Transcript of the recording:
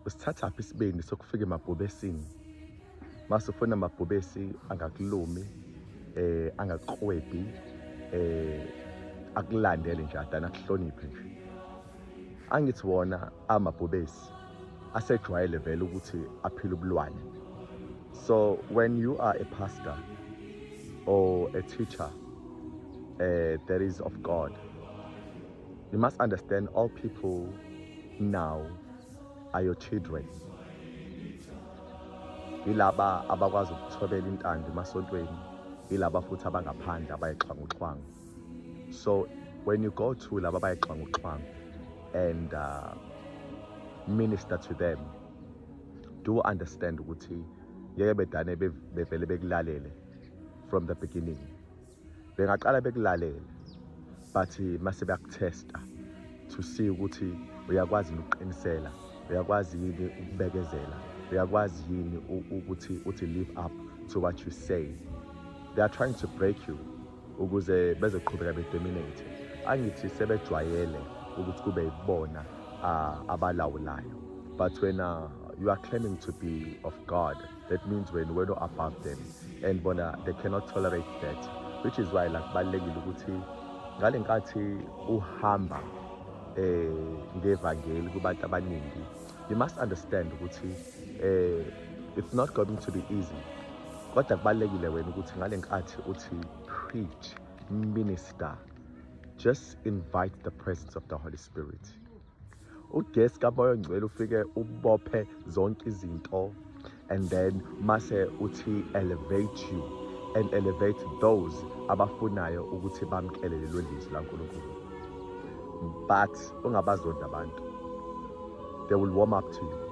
Usithathaphi isibindi sokufika emabhubesini mase ufuna amabhubesi angakulumi, angakuqwebi, akulandele nje, adana akuhloniphe nje? Angithi wona amabhubesi asejwayele vele ukuthi aphile ubulwane. So when you are a pastor or a teacher that is of God, you must understand all people now are your children. Yilaba abakwazi ukuthobela intando emasontweni, yilaba futhi abangaphandle abayixhwanguxhwangu. So when you go to laba abayixhwanguxhwangu and minister to them, do understand ukuthi ngeke bedane bevele bekulalele from the beginning. Bengaqala bekulalele, but mase bayakuthesta to see ukuthi uyakwazi ukuqinisela, uyakwazi yini ukubekezela, uyakwazi yini ukuthi uthi live up to what you say. They are trying to break you ukuze bezoqhubeka bedominate. Angithi sebejwayele ukuthi kube yibona abalawulayo, but when you are claiming to be of God, that means when we're not above them, and bona they cannot tolerate that, which is why like kubalulekile ukuthi ngale nkathi uhamba ngevangeli kubantu abaningi, you must understand ukuthi it's not going to be easy. Kodwa kubalulekile wena ukuthi ngale nkathi uthi preach, minister, just invite the presence of the Holy Spirit. Ugesi kaMoya Ongcwele ufike ubophe zonke izinto, and then mase uthi elevate you and elevate those abafunayo ukuthi bamkele lelo lizwi laNkulunkulu. But ungabazondi abantu, they will warm up to you.